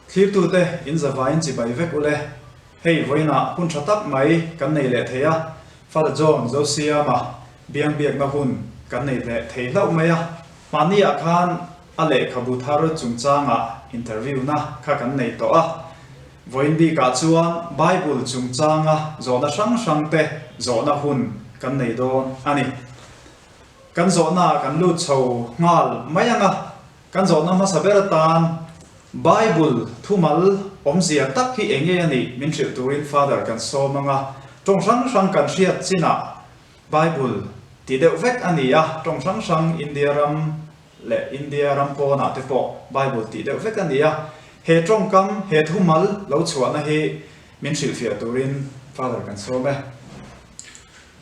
Thlirtute in zavaiin chibai vek ule. Hei vawiinah hun tha tak mai kan nei leh thei a, Father John Zosiama biangbiakna hun kan nei leh thei hlauh mai a. Mahniah khan a lehkhabu thar chungchangah interview na kha kan nei tawh a. Vawiin bikah chuan Bible chungchanga zawhna hrang hrangte zawhna hun kan nei dawn a ni. Kan zawhnaah kan lut chho nghal mai ang a, kan zawhna hmasa ber atan Bible thumal awmzia tak hi eng nge a nih min hrilh turin Father kan sawm ang a, tawng hrang hrang kan hriat chinah Bible ti deuh vek a ni a, tawng hrang hrang India ram leh India ram pawnah te pawh Bible tih deuh vek a ni a, he tawngkam, he thumal lo chhuahna hi min hrilhfiah turin Father kan sawm e.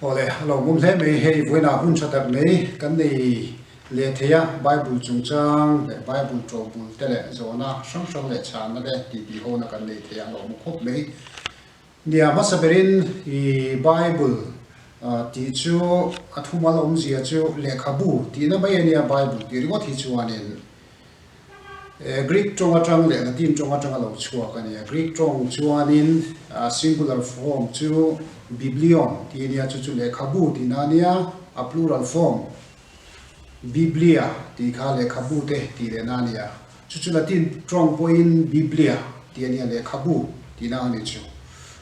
Awle, a lo awm hle mai. Hei vawiinah hun tha tak mai kan nei leh thei a, Bible chungchang leh Bible tawbul te leh zawhna hrang hrang leh chhanna te titi hona kan nei thei a, a lo awm khawp mai. Nia, hmasa berin i Bible tih chu a thumal awmzia chu lehkhabu tihna mai a nia, Bible tih ringawt hi chuanin Greek tawng atang leh Latin tawng atanga lo chhuak a ni a. Greek tawng chuanin singular form chu biblion tih a nia, chu chu lehkhabu tihna a nia, a plural form biblia tih kha lehkhabu te tih lehna a ni a. Chu chu Latin tawng pawhin biblia tih a nia, lehkhabu tihna a ni chu.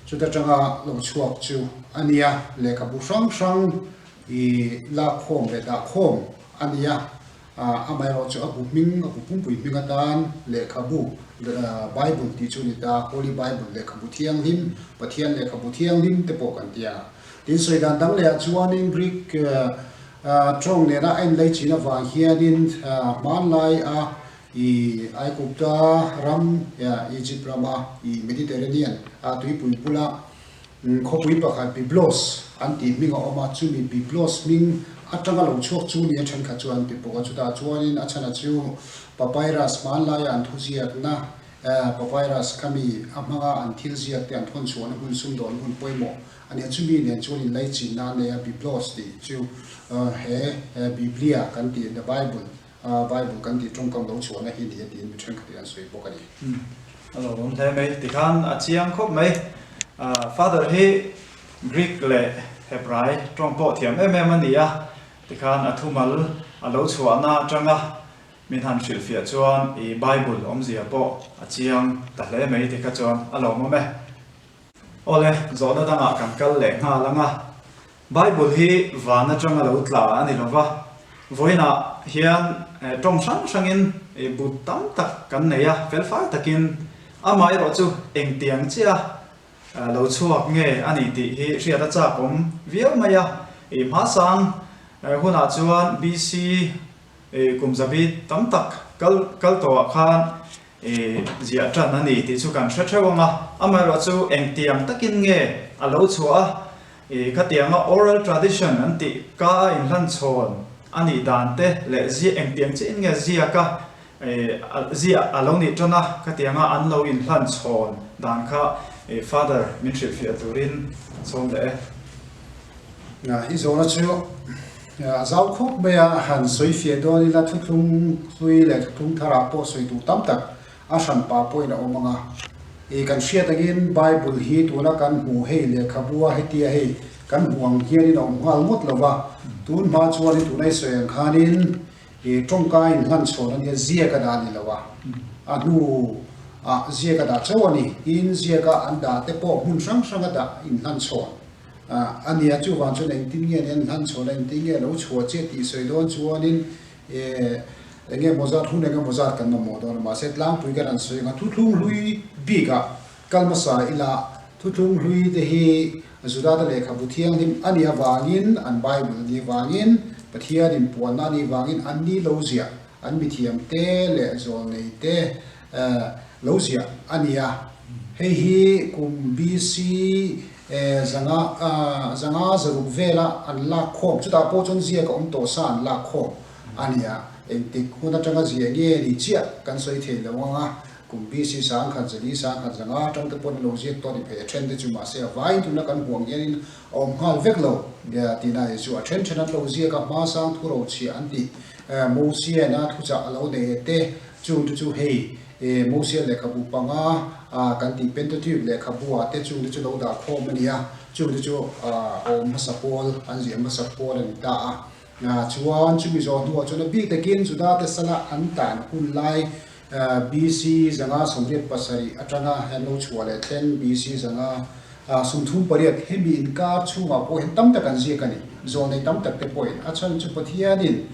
Chuta tanga lo chhuak chu a nia, lehkhabu hrang hrang i lakkhawm leh dahkhawm a nia. Amaherawhchu a bu hming, a bu pumpui hming atan lehkhabu, Bible tih chu a ni ta, Holy Bible, lehkhabu thianghlim, Pathian lehkhabu thianghlim te pawh kan ti a. Tin, sawi dan dang lehah chuanin Greek tawng nena a inlei chin avang hianin hmanlai a i Aigupta ram, Egypt rama i Mediterranean tuipui bula Khawpui pakhat Byblos an tih hming a awm a, chumi Byblos hming atanga lo chhuak chu nia thenkhat chu an ti bawk a, chutah chuanin a chhana chu papyrus hmanlaia an thuziakna papyrus khami a hmanga an thil ziak te an thawn chhuahna hmun sumdawn hmun pawimawh a nia, chumi nen chuan inlaichinna a nei a, Byblos tih chu he Biblia kan tih the Bible Bible kan tih tawngkam lo chhuahna hi ni a tiin mi thenkhatin an sawi bawk a ni. A lo awm hle mai tikhan a chiang khawp mai. Father hi Greek leh Hebrai tawng pawh thiam em em a ni a, tikhan a thumal a lo chhuahna atanga min han hrilhfiah chuan i Bible awmzia pawh a chiang ta hle mai tikha chuan a lawmawm e. Awle, zawhna dangah kan kal leh nghal ang a. Bible hi van atanga lo tla a ni lova, vawiinah hian tawng hrang hrangin bu tam tak kan nei a, felfai takin amaherawh chu engtiang chiah lo chhuak nge a ni tih hi hriat a chak awm viau mai a. Hmasang hunah chuan BC kum zabi tam tak kal kal tawhah khan ziah tan a ni tih chu kan hre theuh ang a, amaherawh chu engtiang takin nge a lo chhuah a, khatianga oral tradition an tih ka a inhlan chhawn a nih dan te leh ziah engtiang chiahin nge ziak a, ziah a lo nih tan a, khatianga an lo inhlan chhawn dan kha Father min hrilhfiah turin sawm leh e. I zawhna chu A zau khawp mai a, han sawi fiah dawn ila thuthlung hlui leh thuthlung tharah pawh sawi duh tam tak a hran pah pawhin a awm ang a. I kan hriat angin Bible hi tuna kan hmuh hei lehkhabu a hetia hei kan hmuh ang hianin a awm nghal ngawt lo va, tun hma chuanin tuna i sawi ang khanin i tawngka inhlan chhawn a nia ziak a dah a ni lo a, a hnu ah ziak a dah chauh a ni. Tin, ziaka an dah te pawh hmun hrang hranga dah inhlan chhawn. A nia, chuvang chuan engtin nge an hlan chhuah la, engtin nge a lo chhuah chiah tih sawi dawn chuanin eng nge maw zat, hun eng emaw zat kan mamawh dawn a, mahse tlangpui kan han sawi ang a, thuthlung hlui bikah kal hmasa ila, thuthlung hlui te hi Judate lehkhabu thianghlim a nih avangin, an Bible a nih avangin, Pathian inpuanna a nih avangin an ni lo ziah, an mithiam te leh zawlnei te lo ziah a ni a. Hei hi kum BC zanga zanga zaruk vela an lak khawm, chutah pawh chuan ziak a awm tawh sa an lak khawm a ni a. Engtik hun atanga ziah nge ni chiah kan sawi thei lo ang a, kum BC sangkhat zali sangkhat zanga atang te pawhin a lo ziak tawh a ni phei a then te chu mahse a vaiin tuna kan hmuh ang hianin a awm nghal vek lo tihna hi chu a then then an lo ziak a, hma sang thu ro chhiah an tih Mosiana thuchah a lo nei te. Chung te chu hei Mosia lehkhabu panga kan tih Pentateuch lehkhabu ah te chung te chu lo dah khawm a ni a, chung te chu awm hmasa pawl an ziah hmasa pawl a ni ta a. Chuan chumi zawh hnuah chuan a bik takin Juda te sala an tan hun lai BC 187 atanga an lo chhuah leh thleng BC 138 hemi inkar chhungah pawh hian tam tak an ziak a ni. Zawlnei tam tak te pawhin a chhan chu Pathianin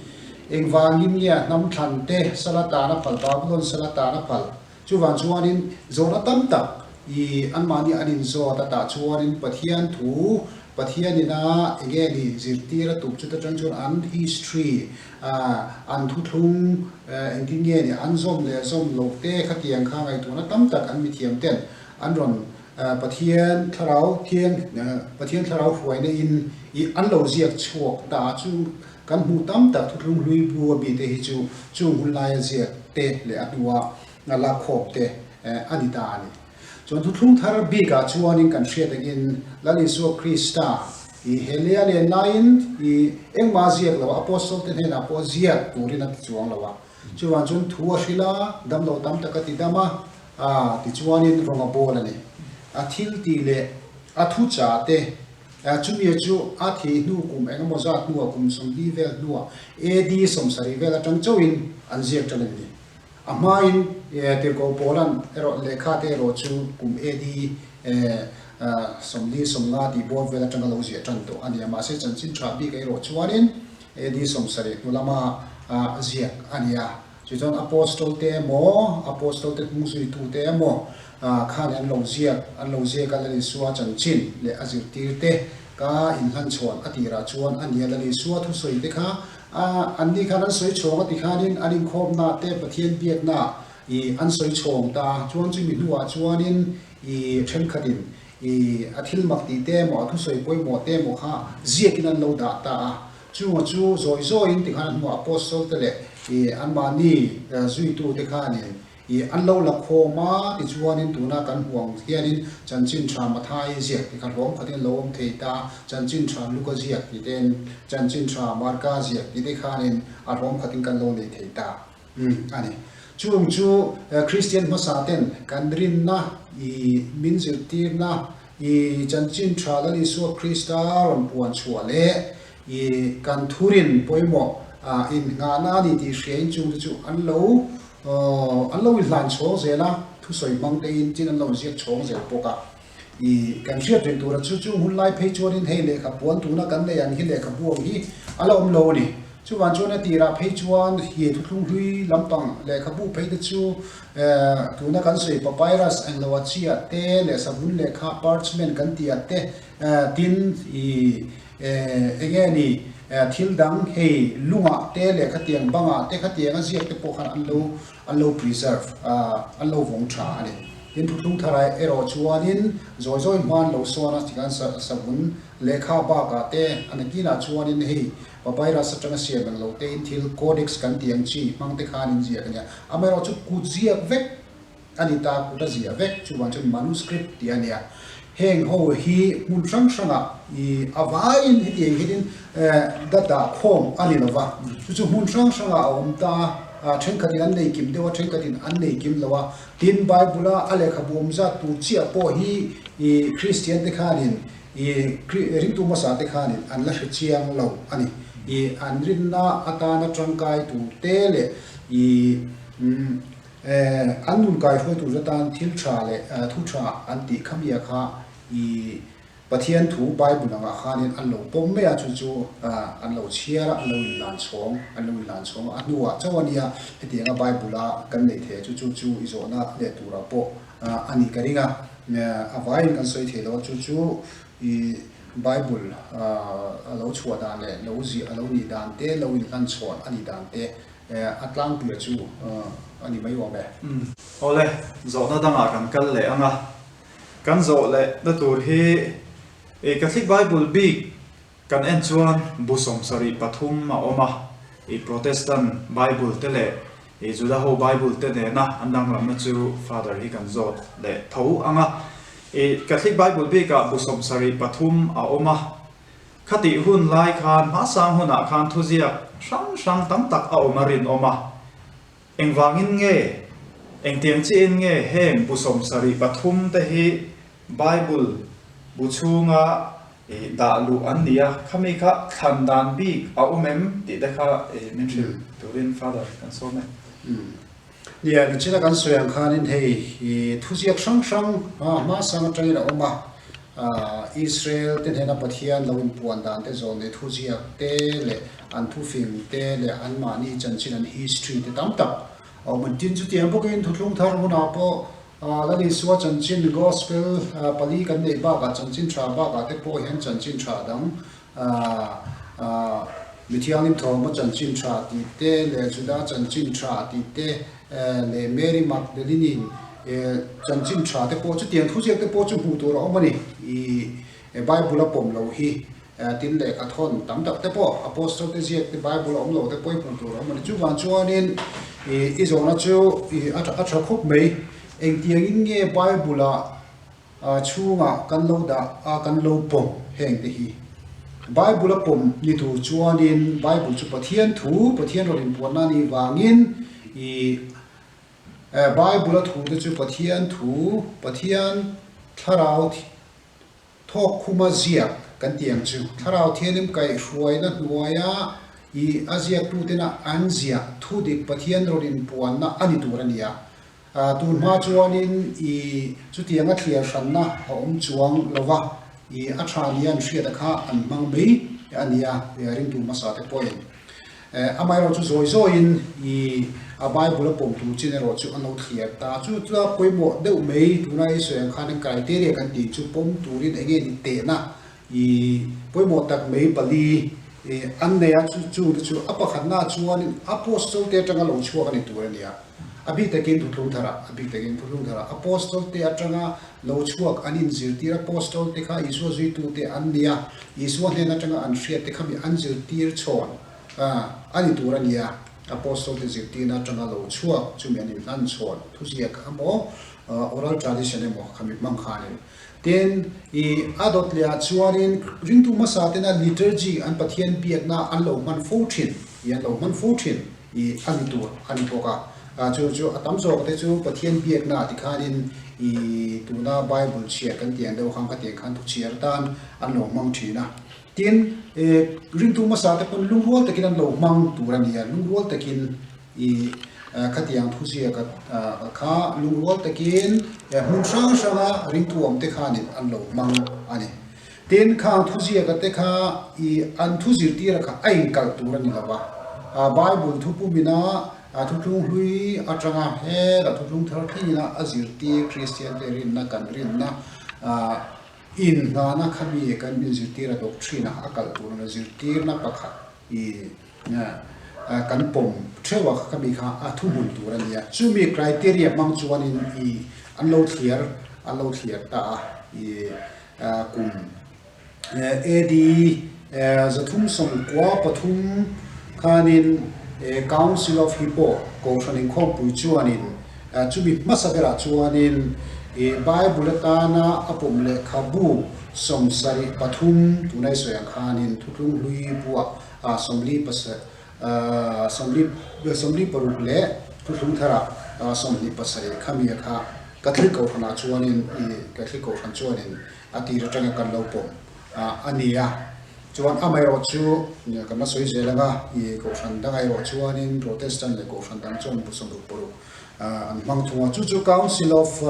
Engvangin nge a hnam thlan te sala tan a phal, Babylon sala tan a phal? Chuvang chuanin zawhna tam tak i anmahni an inzawt a tah chuanin Pathian thu, Pathianin a enge ni zirtir a tuk chuta tang chuan an history, an thuthlung engtin nge ni an zawm leh zawm loh te khatiang kha ngaihtuahna tam tak an mithiam ten an rawn Pathian thlarau thiang, Pathian thlarau hruaina in i an lo ziak chhuak ta chu Kan hmuh tam tak thuthlung hlui bu a bite hi chu chung hun laia ziak te leh a hnua lakkhawm te a ni ta a ni. Chuan thuthlung thar bikah chuanin kan hriat angin Lal Isua Krista i he lei a len laiin i engmah a ziak lo a, Apostle te hnenah pawh ziak turin a ti chuang lo a. Chuvang chuan thu a hrilh a, damlo tam tak a ti dam a, tichuanin rawng a bawl a ni. A thil tih leh a thuchah te Chumi chu a thih hnu kum eng emaw zat hnuah kum 40 vel hnuah AD 70 vel atang chauhin an ziak tan a ni. A hmain Tirhkoh Paulan erawh lehkha te erawh chu kum AD 40 50 tih bawr vel atanga lo ziah tan tawh a ni a, mahse chanchin tha bik erawh chuanin AD 70 hnu lama ziak a ni a. Tichuan Apostol te emaw, Apostol te hnungzuitu te emaw khan an lo ziak, an lo ziak a Lal Isua chanchin leh a zirtir te ka inhlanchhawn a tirah chuan a nia Lal Isua thusawi te kha an ni khan an sawi chhawng a ti khanin an inkhawmna te Pathian biakna i an sawi chhawng ta chuan chumi hnuah chuanin i thenkhatin i a thil mak tih te emaw a thusawi pawimawh te emaw kha ziakin an lo dah ta a. Chunga chu zawi zawiin tikhan a hnuah Apostle te leh i anmahni zuitute khanin i an lo la khawm a, tichuanin tuna kan hmuh ang hianin Chanchin Tha Matthai ziak ti kha hlawm khatin a lo awm thei ta, Chanchin Tha Luka ziak ti tein, Chanchin Tha Marka ziak ti te khanin a hlawm khatin kan lo nei thei ta a ni. Chung chu Kristian hmasa ten kan rinna i min zirtirna i Chanchin Tha Lal Isua Krista rawn puan chhuah leh I kan thurin pawimawh inngahna a ni tih hriain chungte chu an lo an lo inhlan chhawng zel a, thusawi hmang tein chin an lo inziak chhawng zel bawk a. I kan hriat reng tura chu chung hun lai phei chuanin hei lehkha puan tuna kan nei ang hi lehkha buang hi a la awm lo a ni. Chuvang chuan a tirah phei chuan hi thuthlung hlui lampang lehkhabu phei te chu tuna kan sawi papyrus englo a chiah te leh savun lehkha parchment kan tih ah te tin i Eng nge ni, thil dang hei lungah te leh khatiang bangah te khatiang a ziak te pawh khan an lo an lo preserve an lo vawng tha a ni. Tin thuthlung tharai erawh chuanin zawi zawi hma an lo sawn a, tikhan savun lehkha bakah te a nakinah chuanin hei papyrus atanga siam ang lo tein thil codex kan tih ang chi hmang te khan in ziak a nia. Amaherawhchu kut ziak vek A ni ta, kut a ziah vek, chuvang chuan manuscript tih a nia. Heng ho hi hmun hrang hrangah i a vaiin hetiang hianin da dah khawm a ni lova, chu chu hmun hrang hrangah a awm ta a, thenkhatin an nei kim deuh a, thenkhatin an nei kim lo a. Tin, Bible-a a lehkhabu awm zat tur chiah pawh hi i Kristian te khanin i ringtu hmasa te khanin an la hre chiang lo a ni. I an rinna atana tangkai tur te leh i An nun kaihruaitu zatan thil tha leh thu tha an tih kha mia kha i Pathian thu Bible angah khanin an lo pawm mai a, chu chu an lo chhiar a, an lo inlan chhawng, an lo inlan chhawng a, a hnuah chauh a nia hetianga Bible a kan neih theih a, chu chu chu i zawhna leh turah pawh a nih ka ring a, a vaiin kan sawi thei lo a, chu chu i Bible a lo chhuah dan leh lo ziah a lo nih dan te, lo inhlan chhawn a nih dan te A tlangpuia chu a ni mai awm e. Awle, zawhna dangah kan kal leh ang a. Kan zawh leh na tur hi i Catholic Bible bik kan en chuan bu 73 a awm a. I Protestant Bible te leh i Juda ho Bible te nena an danglamna chu Father hi kan zawt leh tho ang a. I Catholic Bible bikah bu 73 a awm a. Khatih hun lai khan hmasang hunah khan thuziak hrang hrang tam tak a awm a rinawm a. Engvangin nge, engtiang chiahin nge heng bu 73 te hi Bible bu chhunga dah luh an ni a, khami kha thlan dan bik a awm em tih te kha min hrilh turin Father kan sawm e. Nia, nichina kan sawi ang khanin hei thuziak hrang hrang hmasang atangin a awm a, Israel te hnena Pathian lo inpuan dan te zawn leh thuziak te leh an thufing te leh anmahni chanchin an history te tam tak a awm an tin. Chutiang bawkin thuthlung thar hunah pawh Lal Isua chanchin Gospel pali kan neih bakah chanchin tha bakah te pawh hian chanchin tha dang Mi Thianghlim Thawma chanchin tha tih te leh Juda chanchin tha tih te leh Mary Magdalene chanchin tha te pawh chutiang thuziak te pawh chu hmuh tur a awm a ni. I Bible a pawm lo hi tin lehkha thawn tam tak te pawh Apostle te ziak te Bible a awm lo te pawh i hmuh tur a awm a ni. Chuvang chuanin i zawhna chu a tha khawp mai. Engtiangin nge Bible-ah A chhungah kan lo dah a, kan lo pawm heng te hi. Bible a pawm ni tur chuanin Bible chu Pathian thu, Pathian rawn inpuanna a nih vangin i Bible a thu te chu Pathian thu, Pathian thlarau thawk khuma ziak kan ti ang chu. Thlarau thianghlim kaihhruaina hnuaia i a ziaktutena an ziah thu dik Pathian rawn inpuanna a ni tur a ni a. Tun hma chuanin i chutianga thliar hranna a awm chuang lo va, i a tha nia an hriata kha an hmang mai a nia, ringtu hmasa te pawhin. Amaherawh chu zawi zawiin i a Bible a pawm tur chin erawh chu an lo thliar ta. Chu chu a pawimawh deuh mai, tuna i sawi ang khanin criteria kan tih chu pawm turin eng nge ni tehna i pawimawh tak mai pali an nei a, chu chungte chu a pakhatnaah chuanin Apostle te atanga lo chhuak a ni tur a ni a. A bik takin Thuthlung Tharah, a bik takin Thuthlung Tharah Apostle te atanga lo chhuak an inzirtir, Apostle te kha Isua zuitute an ni a, Isua hnen atanga an hriat te kha mi an zirtir chhawn a ni tur a ni a, Apostle te zirtirna atanga lo chhuak chumi an inhlan chhawn thuziak emaw oral tradition emaw kha mi hmang khanin. Tin, i a dawt leh ah chuanin ringtu hmasa tena liturgy an Pathian biakna an lo hman fo thin, i an lo hman fo thin. I a ni tur a ni bawk a, chu chu a tam zawk te chu Pathian biakna ah tikhanin i tuna Bible chhiar kan tih ang deuh khan khatiang khan thu chhiar atan an lo hmang thin a. Tin, ringtu hmasa te pawn lungrual takin an lo hmang tur a ni a, lungrual takin i khatiang thu ziak kha lungrual takin hmun hrang hranga ringtu awm te khanin an lo hmang a ni. Tin, khang thuziaka te kha i an thu zirtira kha a inkalh tur a ni lo va. Bible thu pumina a thuthlung hlui atanga hela thuthlung thar thlengina a zirtir Kristiante rinna kan rinna inhnana kha mi kan inzirtira doctrine-a a kalh tur a ni. Zirtirna pakhat i kan pawm theuh a kha mi kha a thuhmun tur a ni a. Chumi criteria hmang chuanin i an lo thliar an lo thliar ta a i. Kum AD 393 khanin Council of Hippo Kohhran inkhawmpui chuanin chumi hmasa berah chuanin Bible atana a pawm lehkhabu 73 tunai sawi ang khanin Thuthlung Hlui buah 46 leh Thuthlung Tharah 27 khami kha Catholic Kohhranah chuanin i Catholic Kohhran chuanin a tir atanga kan lo pawm a ni a. Chuan amaherawh chu kan la sawi zel anga i Kohhran dangah erawh chuanin Protestant leh Kohhran dang chuan bu 66 an hmang thung a. Chu chu Council of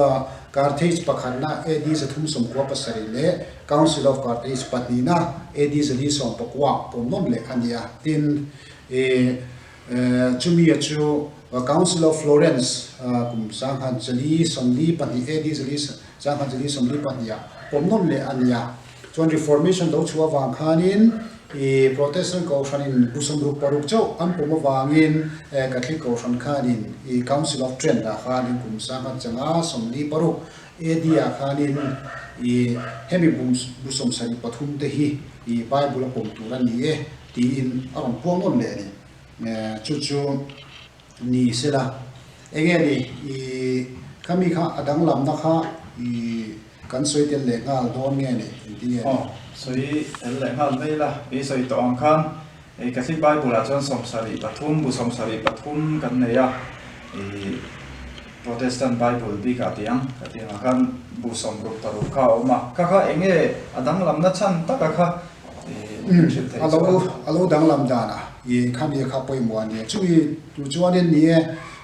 Carthage pakhatna AD 397 leh Council of Carthage pahnihna AD 419 pawm nawm leh a ni a. Tin, i Chumi a chu Council of Florence kum 1442 AD 1442 ah pawm nawn leh a ni a. Chuan Reformation lo chhuah avang khanin i Protestant Kohhranin bu 66 chauh an pawm avangin Catholic Kohhran khanin i Council of Trent ah khanin kum 1556 AD ah khanin i hemi bu 73 te hi i Bible a pawm tur a ni e tiin a rawn puang nawn leh a ni. Chu chu ni sela, enge ni i khami kha a danglamna kha i kan sawi tel leh nghal dawn nge ni engti nge ni? Aw, sawi tel leh nghal mai la, i sawi tawh ang khan i Catholic Bible ah chuan 73, bu 73 kan nei a. I Protestant Bible bikah tih ang ka tih angah khan bu 66 kha a awm a, kha kha eng nge a danglamna chhan taka kha i min hrilh theih chuan. A lo danglam dan a, i khami kha pawimawh a nia. Chumi tur chuanin ni e,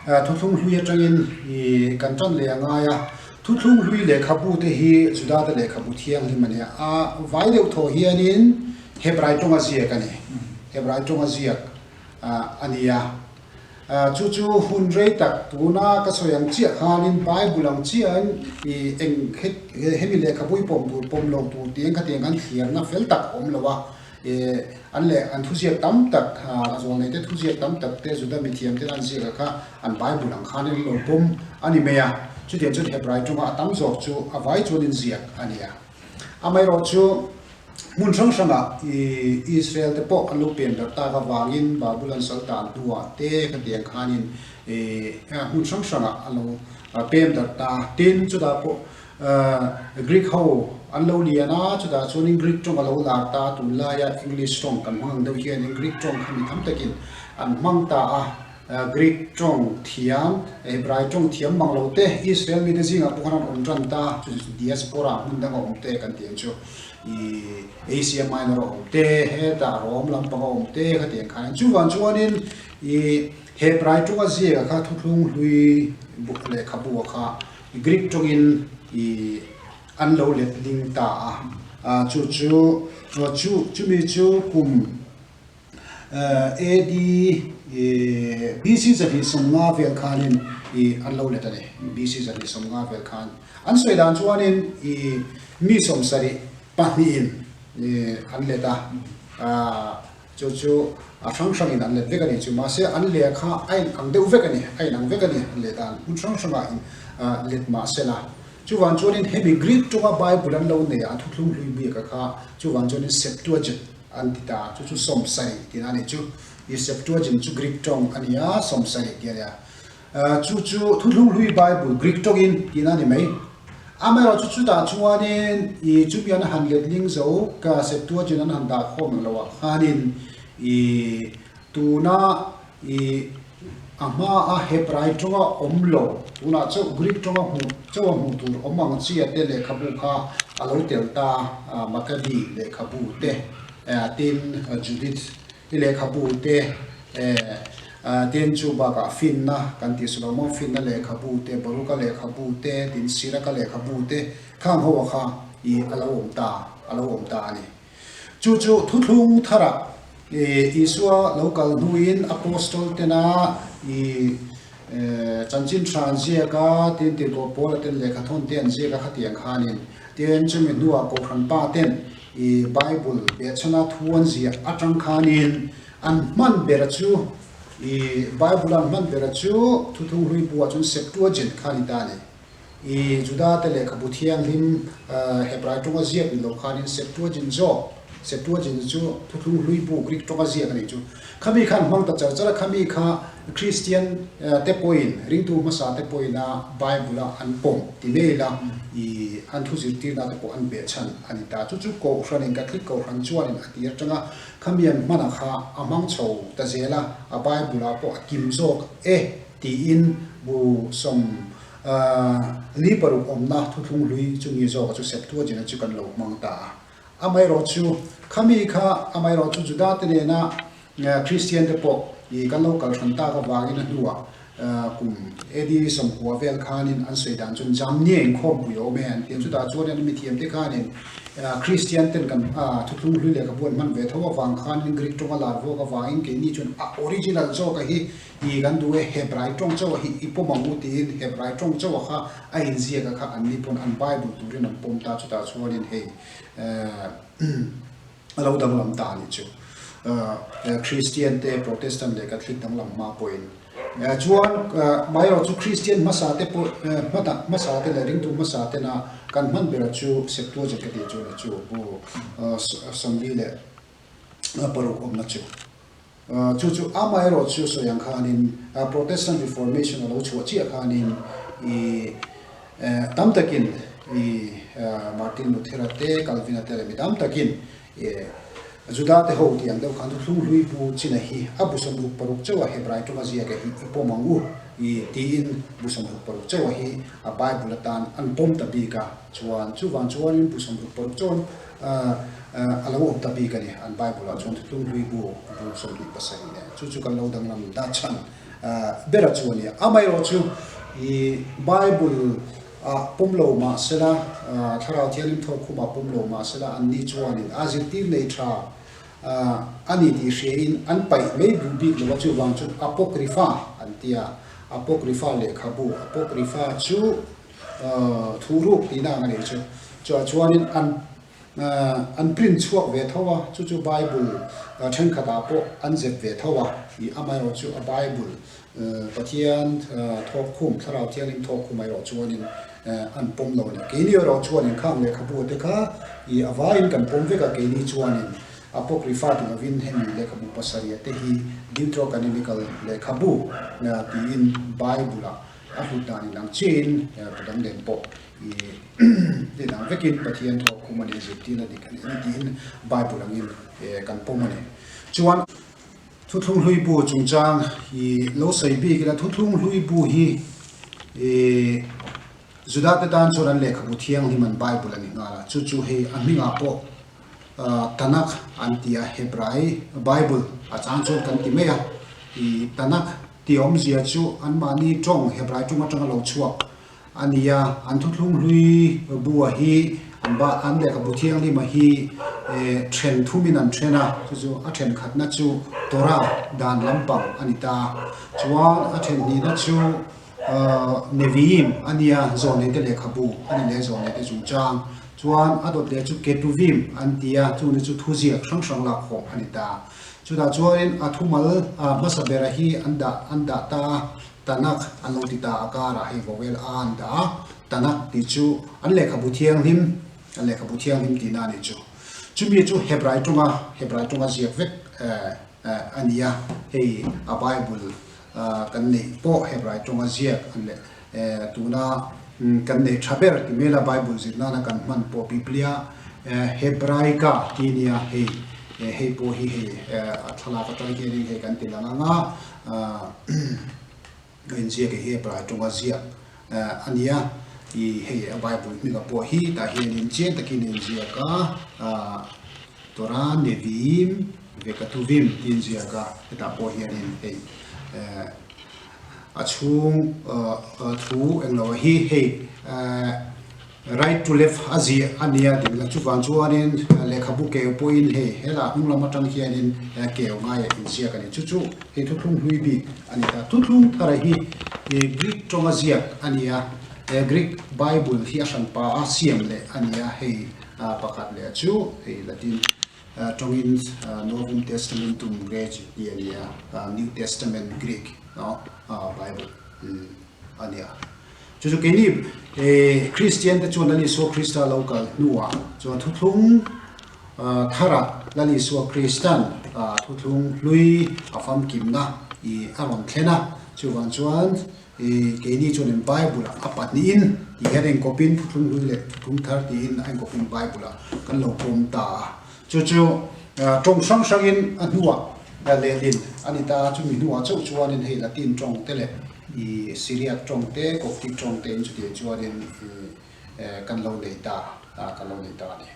thuthlung hlui atangin i kan tan leh a ngai a, thuthlung hlui lehkhabu te hi Judate lehkhabu thianghlim a nia. A vai deuh thaw hianin Hebrai tawnga ziak a ni, Hebrai tawnga ziak a nia. Chu chu hun rei tak tuna ka sawi ang chiah khanin Bible ang chiahin i eng hemi lehkhabu i pawm tur pawm lo tur tih khatiang khan thliarna fel tak a awm lo a, an leh an thuziak tam tak a zualnei te thuziak tam tak te Juda mithiam ten an ziak a kha an Bible ang khanin an lo pawm a ni mai a, chutiang chuan Hebrai tawnga a tam zawk chu a vai chuanin ziak a ni a. Amaherawhchu hmun hrang hrangah i Israel te pawh an lo pian darh tak avangin Babul an sal tan hnuah te khatiang khanin i hmun hrang hrangah an lo pem darh ta. Tin, chutah pawh Greek ho an lo lian a, chutah chuanin Greek tawng a lo lar ta. Tunlaia English tawng kan hmang ang deuh hianin Greek tawng kha mi tam takin an hmang ta a. Greek tawng thiam, Hebrai tawng thiam mang lo te, Israel mite zingah pawh khan an awm tan ta, chu chu diaspora hmun danga awm te kan tih ang chu, i Asia Minor a awm te, hetah Rome lampang a awm te kha tiang khan. Chuvang chuanin i Hebrai tawnga ziaka kha thuthlung hlui lehkhabu kha Greek tawngin i an lo letling ta a, chu chu chu chumi chu kum AD BC 250 vel khanin i an lo let a ni. BC 250 vel khan an sawi dan chuanin i mi 72 in an let a, chu chu a hrang hrangin an let vek a ni chu. Mahse an leh kha a in ang deuh vek a ni, a in ang vek a ni an leh dan hmun hrang hrangah in let mahsela. Chuvang chuanin hemi Greek tawnga Bible an lo nei a, thuthlung hlui biaka kha chuvang chuanin Septuagint An ti ta, chu chu 70 tihna a nih chu. I Septuagint chu Greek tawng a ni a, 70 tih a ni a. Chu chu Thuthlung Hlui Bible Greek tawngin tihna a ni mai. Amaherawhchu chutah chuanin i chumi an han letling zo ka Septuagint an han dah khawm ang loah khanin i tuna i a hmaa Hebrai tawnga awm lo, tunah chauh Greek tawnga hmuh chauha hmuh tur awm ang chia te lehkhabu kha a lo tel ta, Maccabi lehkhabu te, tin Judith i lehkhabu te, tin chu bakah finna kan tih Solomon finna lehkhabu te, Baruka lehkhabu te, tin Siraka lehkhabu te khang ho kha i a lo awm ta, a lo awm ta a ni. Chu chu thuthlung tharah Isua lo kal hnuin Apostol tena i chanchin tha an ziak a, tin tirhkoh Paula ten lehkha thawn te an ziak a khatiang khanin tin chumi hnuah Kohhran pa ten i Bible behchhana thu an ziah atang khanin an hman bera chu i Bible an hman bera chu thuthlung hlui buah chuan Septuagint kha a ni ta a ni. I Juda-te lehkhabu thianghlim Hebrai tawnga ziak ni lo khanin Septuagint zawk, Septuagint chu Thuthlung Hlui bu Greek tawnga ziak a nih chu. Khami khan hmang ta char char a, khami kha Kristian te pawhin, ringtu hmasa te pawhin a Bible a an pawm ti mai ila i an thu zirtirna te pawh an beh chhan a ni ta. Chu chu Kohhranin, Catholic Kohhran chuanin a tir atanga khami an hmana kha a hmang chho ta zel a, a Bible ah pawh a kim zawk e. Tiin bu 46 awmna thuthlung hlui chu mi zawka chu Septuagint-a chu kan lo hmang ta a. Amaherawhchu, khami kha amaherawhchu Juda-te nena Kristian-te pawh i kan lo kal hran tak avangin a hnuah kum AD 90 vel khanin an sawi dan chuan Jamnia inkhawmpui a awm e an ti a. Chutah chuan an mithiamte khanin Kristian ten kan thuthlung hlui lehkhabu an hman ve tho avang khanin Greek tawnga lar vuak avangin keini chuan a original zawka hi I kan duh e, Hebrai tawng chauh hi i pawm ang u tiin Hebrai tawng chauh kha a inziak a kha anni pawn an Bible turin an pawm ta, chutah chuanin hei a lo danglam ta a nih chu. Christian te, Protestant leh Catholic danglam hma pawhin. Chuan maherawh chu Christian hmasa te pawh hmasa te leh ringtu hmasa tena kan hman bera chu Septuagint ka tih chu a ni chu bu 46 awmna chu. Chu chu amaherawh chu sawi ang khanin Protestant Reformation a lo chhuah chiah khanin i tam takin i Martin Luthera te, Calvin-a te leh mi tam takin i Juda te ho tih ang deuh khan thuthlung hlui bu china hi a bu 66 chauha Hebrai tawnga ziaka hi i pawm ang u. I tiin bu 66 chauh hi a Bible atan an pawm ta bik a, chuan chuvang chuanin bu 66 chuan a lo awm ta bik a ni. An Bible ah chuan Thuthlung Hlui bu bu 27 nen chu chu kan lo danglam dah chhan ber a chu a ni. Amaherawhchu i Bible ah pawm lo mah sela, Thlarau Thianghlim thawkkhumah pawm lo mah sela anni chuanin a zirtir nei tha A ni tih hriain an paih mai duh bik lo a, chuvang chu Apocrypha an ti a, Apocrypha lehkhabu, Apocrypha chu thuruk tihna ang a nih chu, chua chuanin an an print chhuak ve tho a, chu chu Bible thenkhatah pawh an zep ve tho a, ih amaherawh chu a Bible Pathian thawkkhum, Thlarau Thianghlim thawkkhum erawh chuanin an pawm lo a ni. Keini erawh chuanin khang lehkhabu te kha i a vaiin kan pawm vek a, keini chuanin Apocrypha ti lovin hemi lehkhabu pasarih te hi Deuterocanonical lehkhabu tiin Bible-ah a hlut dan inang chiahin bu dang nen pawh i inang vekin Pathian thawkkhum a nih zirtirna dik a nih a ni tiin Bible angin kan pawm a ni. Chuan. Thuthlung hlui bu chungchang hi lo sawi bik ila, Thuthlung hlui bu hi ih Judate tan chuan an lehkhabu thianghlim an Bible a ni nghal a, chu chu hei a hmingah pawh Tanakh an ti a, Hebrai Bible a chang chuan kan ti mai a, ih Tanakh tih awmzia chu anmahni tawng Hebrai tawng atanga lo chhuak A ni a, an thuthlung hlui bua hi an ba an lehkhabu thianghlima hi then thumin an then a, chu chu a thenkhatna chu Torah dan lampang a ni ta. Chuan a then hnihna chu Nevi'im a nia, Zawhneite lehkhabu a ni leh Zawhneite chungchang. Chuan a dawt leh chu Ketuvim an ti a, chungte chu thuziak hrang hrang lakkhawm a ni ta. Chutah chuanin a thumal hmasa bera hi an dah an dah ta a. Tanakh an lo ti ta a karah hei vowel a an dah a, Tanakh tih chu an lehkhabu thianghlim, an lehkhabu thianghlim tihna a nih chu. Chumi chu Hebrai tawnga, Hebrai tawnga ziak vek a ni a, hei a Bible kan neih pawh Hebrai tawnga ziak an leh tuna kan neih tha ber ti mai la Bible zir nana kan hman pawh Biblia Hebraica tih a nia, hei hei pawh hi hei a thlalak atang hianin hei kan ti lang ang a. Ka inziak hi Hebrai tawnga ziak a ni a, i hei a Bible hminga pawh hi tah hianin chiang takin a inziak a, Torah, Nevi'im, Vekatuvim tih a inziak a, hetah pawh hianin hei a chhung thu englo hi hei Right to left a ziah a nia ding la chuvang chuanin lehkhabu keu pawhin hei helai hnung lam atang hianin keu ngaia inziak a ni. Chu chu hei thuthlung hlui bik a ni ta. Thuthlung thara hi Greek tawnga ziak a ni a, Greek Bible hi a hranpa a siam leh a ni a, hei pakhat leh chu hei Latin tawngin Novum Testamentum Graece tih a ni a, New Testament Greek Bible a ni a. Chu chu keini Kristian te chuan Lal Isua Krista lo kal hnuah chuan thuthlung tharah Lal Isua Kristan thuthlung hlui a famkimna i a rawn thlen a. Chuvang chuan keini chuanin Bible ah a pahnihin tih hian a inkawpin thuthlung hlui leh thuthlung thar tiin a inkawpin Bible ah kan lo pawm ta a. Chu chu tawng hrang hrangin a hnuah lehlin a ni ta a, chumi hnuah chauh chuanin hei Latin tawng te leh i Syriac tawng te, Coptic tawng te in chutiang chuanin i kan lo nei ta a, kan lo nei ta a ni.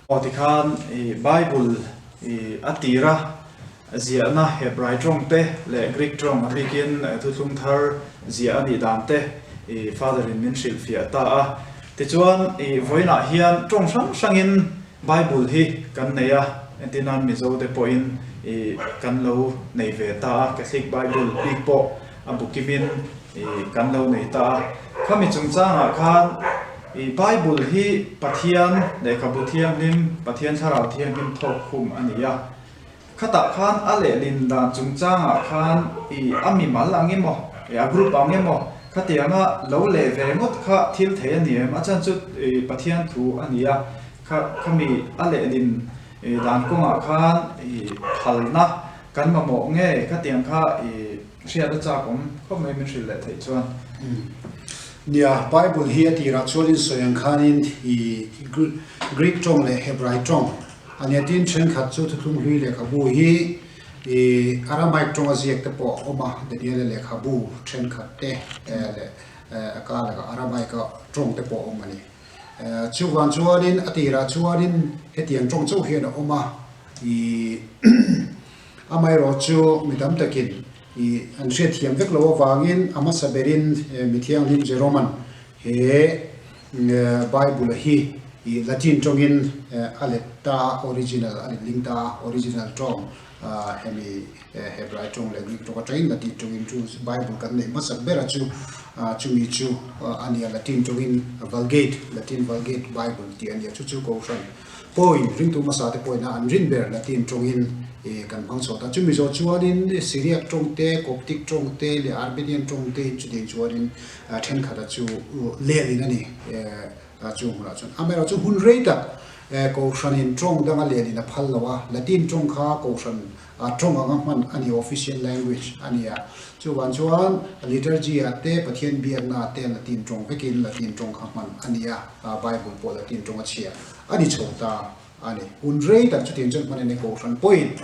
Aw tikhan i Bible i a tira ziahna Hebrai tawng te leh Greek tawng a bikin Thuthlung Thar ziah a nih dan te i Father in min hrilhfiah ta a. Tichuan i vawiinah hian tawng hrang hrangin Bible hi kan nei a, entirnan Mizo te pawhin i kan lo nei ve ta a, Catholic Bible bik pawh a bu kimin i kan lo nei ta a. Khami chungchangah khan i Bible hi Pathian lehkhabu thianghlim, Pathian Thlarau Thianghlim thawk khum a ni a. Khatah khan a lehlin dan chungchangah khan i a mimal ang emaw, i a group ang emaw khatianga lo leh ve ngawt kha thil thei a ni em? A chhan chu i Pathian thu a ni a, kha khami a lehlin i dan kawngah khan i phalna kan mamawh nge khatiang kha i hriat a chak awm khawp mai min hrilh leh theih chuan. Nia, Bible hi a tirah chuanin sawi ang khanin i Greek tawng leh Hebrai tawng A nia tin thenkhat chu thuthlung hlui lehkhabu hi I Aramaic tawnga ziak te pawh a awm a, Daniela lehkhabu thenkhat te leh a kar lakah Aramaic-a tawng te pawh a awm a ni. Chuvang chuanin a tirah chuanin hetiang tawng chauh hian a awm a, i amaherawh chu mi tam takin i an hriatthiam vek loh avangin a hmasa berin mi thianghlim Jeroman he Bible-a hi i Latin tawngin a let ta a, original a letling ta a, original tawng hemi Hebrai tawng leh Greek tawng atangin Latin tawngin chu Bible kan neih hmasak bera chu chumi chu a nia Latin tawngin Vulgate, Latin Vulgate Bible tih a nia chu chu Kohhran pawhin ringtu hmasa te pawhin an rin ber Latin tawngin kan hmang chhuah ta. Chumi zawh chuanin Syriac tawng te, Coptic tawng te leh Armenian tawng te in chutiang chuanin Thenkhat chu lehlin a ni chu hmunah chuan. Amaherawhchu hun rei tak Kohhranin tawng danga lehlin a phal lo a, Latin tawng kha Kohhran tawng anga hman a ni, official language a ni a. Chuvang chuan liturgy ah te, Pathian biakna ah te Latin tawng vekin Latin tawng kha hman a ni a, Bible pawh Latin tawng a chhia a ni chho ta a ni. Hun rei tak chutiang chuan hman a ni Kohhran pawhin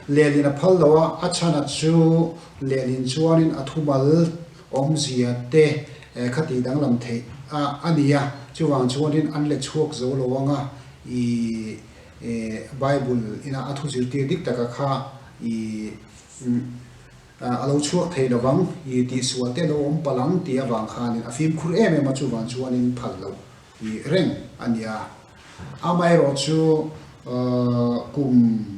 lehlin a phal lo a, a chhan a chu lehlin chuanin a thumal Awmzia te kha tih danglam theih a a ni a, chuvang chuanin an let chhuak zo lo anga i Bible ina a thu zirtir dik taka kha i a lo chhuak thei lovang i tihsual te lo awm palh ang tih avang khanin a fimkhur em em a, chuvang chuanin phal loh i reng a ni a. Amaherawhchu kum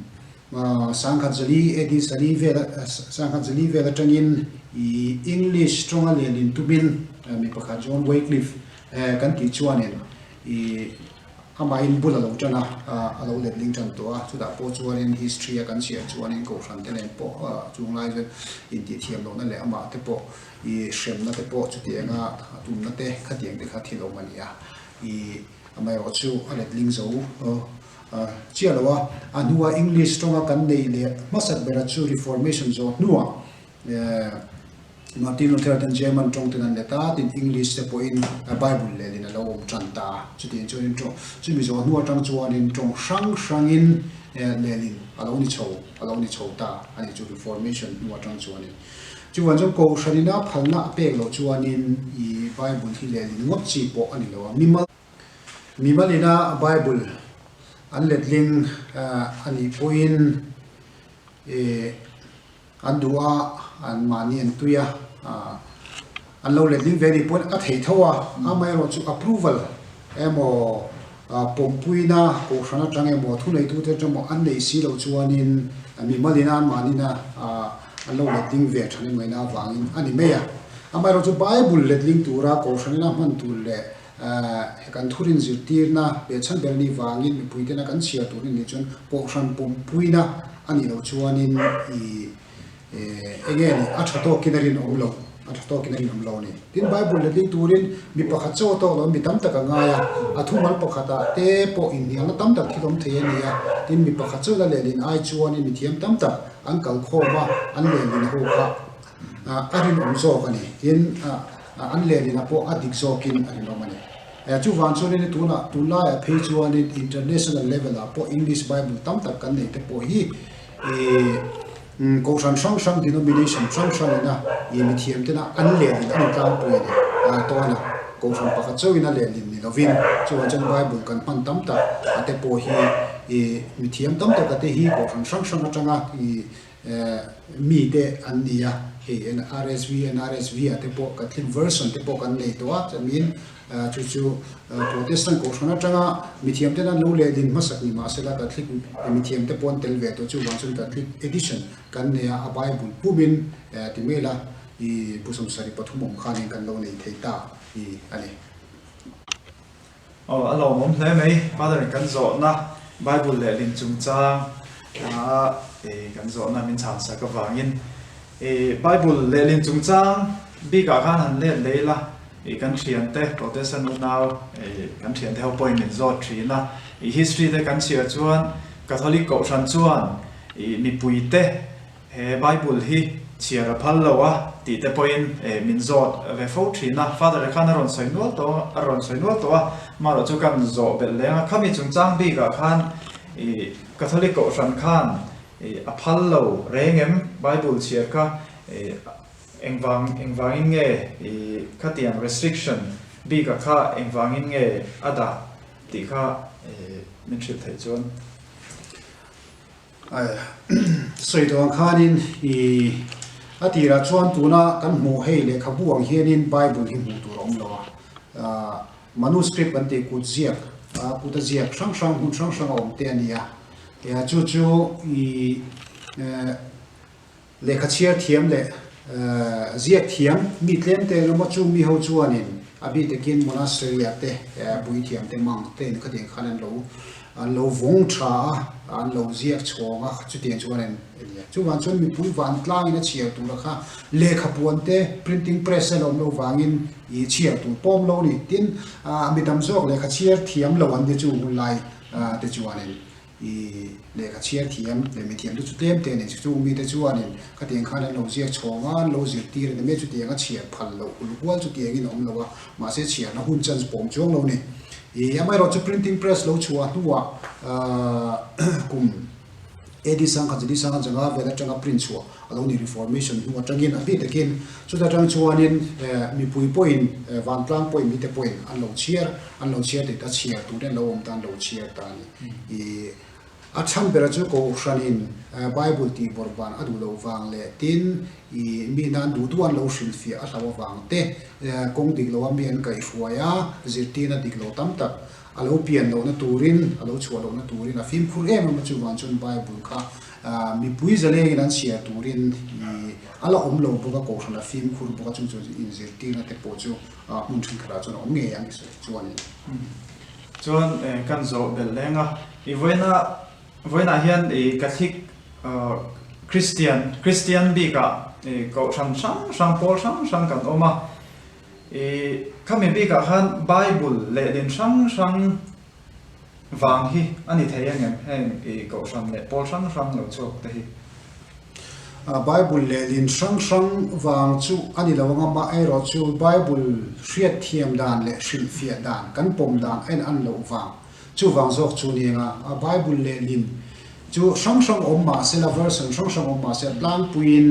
Sangkhat zali AD sali vel sangkhat zali vel atangin i English tawnga lehlin tumin mi pakhat John Wycliffe kan tih chuanin i amahin bul a lo tan a, a lo letling tan tawh a, chutah pawh chuanin history a kan chhiar chuanin Kohhran te nen pawh chunglai chuan intihthiam lohna leh amah te pawh i hremna te pawh chutianga tumna te khatiang te kha thil awm a ni a, i amaherawhchu a letling zo Chiah lo a, a hnua English tawnga kan neih leh hmasak bera chu Reformation zawh hnuah Martin Luther ten German tawng ten an let a, tin English te pawhin Bible lehlin a lo awm tan ta a. Chutiang chuanin tawng chumi zawh hnu atang chuanin tawng hrang hrangin lehlin a lo ni chho a lo ni chho ta a ni chu Reformation hnu atang chuanin. Chuvang chuan Kohhranina phalna a pek loh chuanin i Bible hi lehlin ngawt chi pawh a ni lo a, mimal Mimalina Bible an letling a nih pawhin an duh a, an mahni an tui a, an lo letling ve nih pawhin a theih tho a, amaherawh chu approval emaw pawmpuina kohhran atang emaw thuneitute atang emaw an neih si loh chuanin mimalina an mahnina an lo letling ve tha ni maina avangin a ni mai a. Amaherawh chu Bible letling tura kohhranina hman tur leh He kan thurin zirtirna leh chhan ber ni vangin mipuitena kan chhiar tur in nih chuan Kohhran pawmpuina a nih loh chuanin i enge ni a tha tawkin a rinawm lo, a tha tawkin a rinawm lo a ni. Tin, Bible letling turin mi pakhat chaw tawk lo mi tam tak a ngai a, a thumal pakhatah te pawh inhnialna tam tak thil awm thei a ni a, tin mi pakhat chauhna lehlin ai chuanin mi thiam tam tak an kalkhawm a, an lehlin ho kha a rinawm zawk a ni. Tin, an lehlinah pawh a dik zawkin a rinawm a ni. Chuvang chuanin tunah tunlaiah phei chuanin international level-ah pawh English Bible tam tak kan nei te pawh hi Kohhran hrang hrang denomination hrang hrangina mithiam tena an lehlin a ni tlangpui a ni. Tawn a, Kohhran pakhat chauhin a lehlin ni lovin chuvang chuan Bible kan hman tam tak a te pawh hi mithiam tam tak a te hi Kohhran hrang hrang atanga Mite an ni a, hei NRSV, NRSV ah te pawh Catholic version te pawh kan nei tawh a, chuan chu chu Protestant kohhran atanga mithiam ten an lo lehlin hmasak ni mahsela Catholic mithiam te pawh an tel ve tawh chuvang chuan Catholic edition kan nei a, a Bible pumin ti mai ila i Pu 73 awm khanin kan lo nei thei ta hi a ni. Aw, a lawmawm hle mai. Father in kan zawhna Bible lehlin chungchang a kan zawhna min chhan sak avangin Bible lehlin chungchang bikah khan han let leh ila kan thiante Protestant unau kan thiante ho pawhin min zawt thin a. History te kan chhiar chuan Catholic Kohhran chuan mipuite He Bible hi chhiar a phal lo a tih te pawhin min zawt ve fo thin a, Father khan a rawn sawi nual tawh a rawn sawi nual tawh a, marawh chu kan zawh belh leng a, khami chungchang bikah khan i Catholic Kohhran khan a phal lo reng em? Bible chhiar kha engvang engvangin nge khatiang restriction bika kha engvangin nge a dah tih kha min hrilh theih chuan. Sawi tawh ang khanin i a tirah chuan tuna kan hmuh hei lehkhabu ang hianin Bible hi hmuh tur a awm lo a, manuscript kan tih kut ziak, kuta ziak hrang hrang hmun hrang hrang a awm te a ni a, chu chu i Lehkha chhiar thiam leh ziak thiam mi tlem te emaw chu mi ho chuanin a bik takin monastery ah te puithiam te monk te in khatiang khan an lo an lo vawng tha a, an lo ziak chhawng a, chutiang chuan an ni a. Chuvang chuan mipui vantlangin a chhiar tura kha lehkha puan te printing press a lo awm lo vangin i chhiar tur pawh awm lo a ni. Tin, mi tam zawk lehkha chhiar thiam lo an ni chu hunlai te chuanin I lehkha chhiar thiam leh mithiam te chu tlem te a ni. Chung mite chuanin khatiang khan an lo ziak chhawng a, an lo zirtir a ni mai. Chutiang a chhiar phal loh hul hual chutiangin a awm lo a, mahse chhiarna hun chance pawm chuang lo a ni. I amaherawhchu printing press lo chhuah hnuah kum AD sangkhat zali sangkhat zanga vel atanga print chhuah a lo ni Reformation hnu atangin a bik takin chuta tang chuanin mipui pawhin vantlang pawhin mite pawhin an lo chhiar an lo chhiar thei ta chhiar tur an lo awm ta an lo chhiar ta a ni. I a chhan bera chu Kohhranin Bible tih bawrh ban a duh loh vang leh tin i mi nan duh duh an lo hrilhfiah a hlau avang te kawng dik loa mi an kaihhruai a zirtirna dik lo tam tak A lo pian lohna turin, a lo chhuah lohna turin a fimkhur em em a, chuvang chuan Bible kha mipui zalengin an chhiar turin a la awm lo bawk a, kohhran a fimkhur bawk a, chung chu inzirtirna te pawh chu hmun thenkhatah chuan a awm ngei ang sawi chuanin. Chuan kan zawh belh leng a, i vawiina vawiinah hian i Catholic Christian Christian bikah i kohhran hrang hrang pawl hrang hrang kan awm a, I khami bikah khan Bible lehlin hrang hrang vang hi a ni thei angem heng i kohhran leh pawl hrang hrang lo chhuak te hi? Bible lehlin hrang hrang vang chu a ni lo ang a, amaherawh chu Bible hriatthiam dan leh hrilhfiah dan kan pawm dan a in an loh vang chuvang zawk chu ni ang a. Bible lehlin chu hrang hrang awm mah sela version hrang hrang awm mah sela tlangpuiin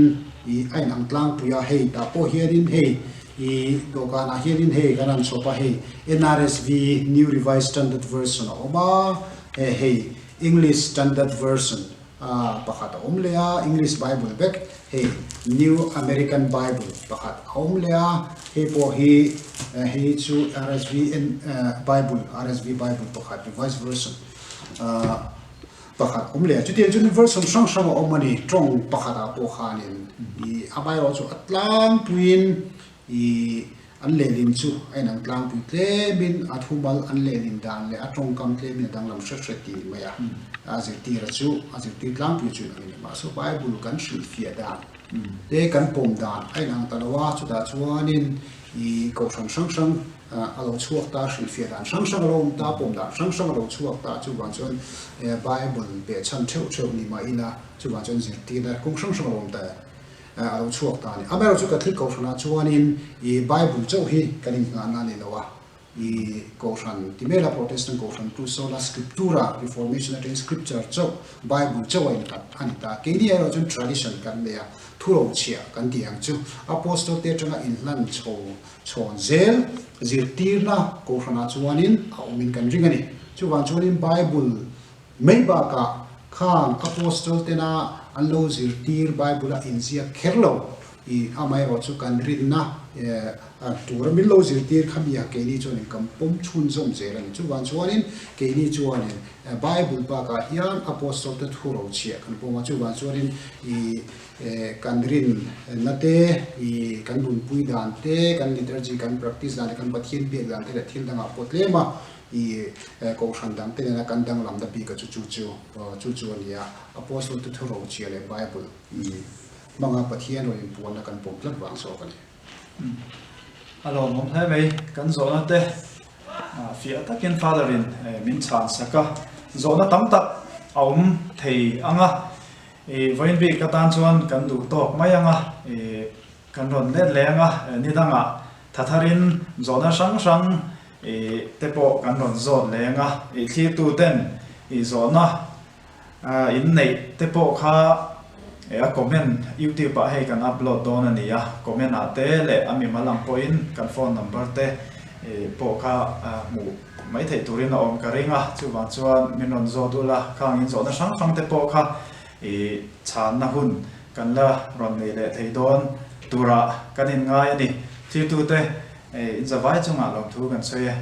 i a inang tlangpui a, hei tah pawh hianin hei I dawhkanah hianin hei kan han chhawp a, hei NRSV, New Revised Standard Version, a awm a, hei English Standard Version pakhat a awm leh a, English Bible vek, hei New American Bible pakhat a awm leh a, hei pawh hi hei chu RSV Bible, RSV Bible pakhat Revised Version pakhat awm leh a. Chutiang chuan version hrang hrang a awm a ni. Tawng pakhatah pawh khanin i amaherawh chu a tlangpuiin i an lehlin chu a inang tlangpui tlemin a thumal an lehlin dan leh a tawngkam tlemin a danglam hret hret tih a ni mai a. A zirtira chu a zirtir tlangpui chu inang a ni. Mahse Bible kan hrilhfiah dan te kan pawm dan a inang ta lo a, chutah chuanin i kohhran hrang hrang a lo chhuak ta, hrilhfiah dan hrang hrang a lo awm ta, pawm dan hrang hrang a lo chhuak ta, chuvang chuan Bible behchhan theuh theuh ni mah ila, chuvang chuan zirtirna kawng hrang hrang a lo awm ta a lo chhuak ta a ni. Amaherawhchu chu Catholic Kohhranah chuanin i Bible chauh hi kan innghahna a ni lo a, i Kohhran ti mela Protestant Kohhran chu Sola Scriptura, Reformation atangin Scripture chauh, Bible chauh a innghat a ni ta. Keini erawh chuan tradition kan nei a, thurochhiah kan tih ang chu Apostol te atanga inhlan chho Chhawn zel zirtirna kohhranah chuanin a awmin kan ring a ni. Chuvang chuanin Bible mai bakah khang Apostle tena an lo zirtir Bible a inziak kher lo i amaherawh chu kan rinna tura min lo zirtir kha mi a keini chuanin kan pawm chhunzawm zel a ni. Chuvang chuanin keini chuanin Bible bakah hian Apostle te thu rochhiah kan pawm a, chuvang chuanin i Kan rinna te, i kan nunpui dan te, kan liturgy kan practice dan te, kan Pathian biak dan te leh thil dangah pawh tlem a, i kohhran dang te nena kan danglamna bik a chu chu chu chu chu a ni a. Apostle te thurochhia leh Bible i hmanga Pathian rawn inpuanna kan pawm tlat vang zawk a ni. A lawmawm hle mai, kan zawhna te fiah takin Father in min chhan sak a, zawhna tam tak a awm thei ang a, I vawiin bik atan chuan kan duh tawk mai ang a, i kan rawn let leh ang a, ni dangah tha tharin zawhna hrang hrang i te pawh kan rawn zawt leh ang a, i thlirtu ten i zawhna In neih te pawh kha a comment youtube ah hei kan upload dawn a ni a, comment ah te leh a mimal ang pawhin kan phone number te pawh kha hmuh mai theih turin a awm ka ring a, chuvang chuan min rawn zawt ula khang in zawhna hrang hrang te pawh kha chhanna hun kan la rawn nei leh thei dawn turah kan inngai a ni. Thirtute in zavai chungah lawmthu kan sawi e.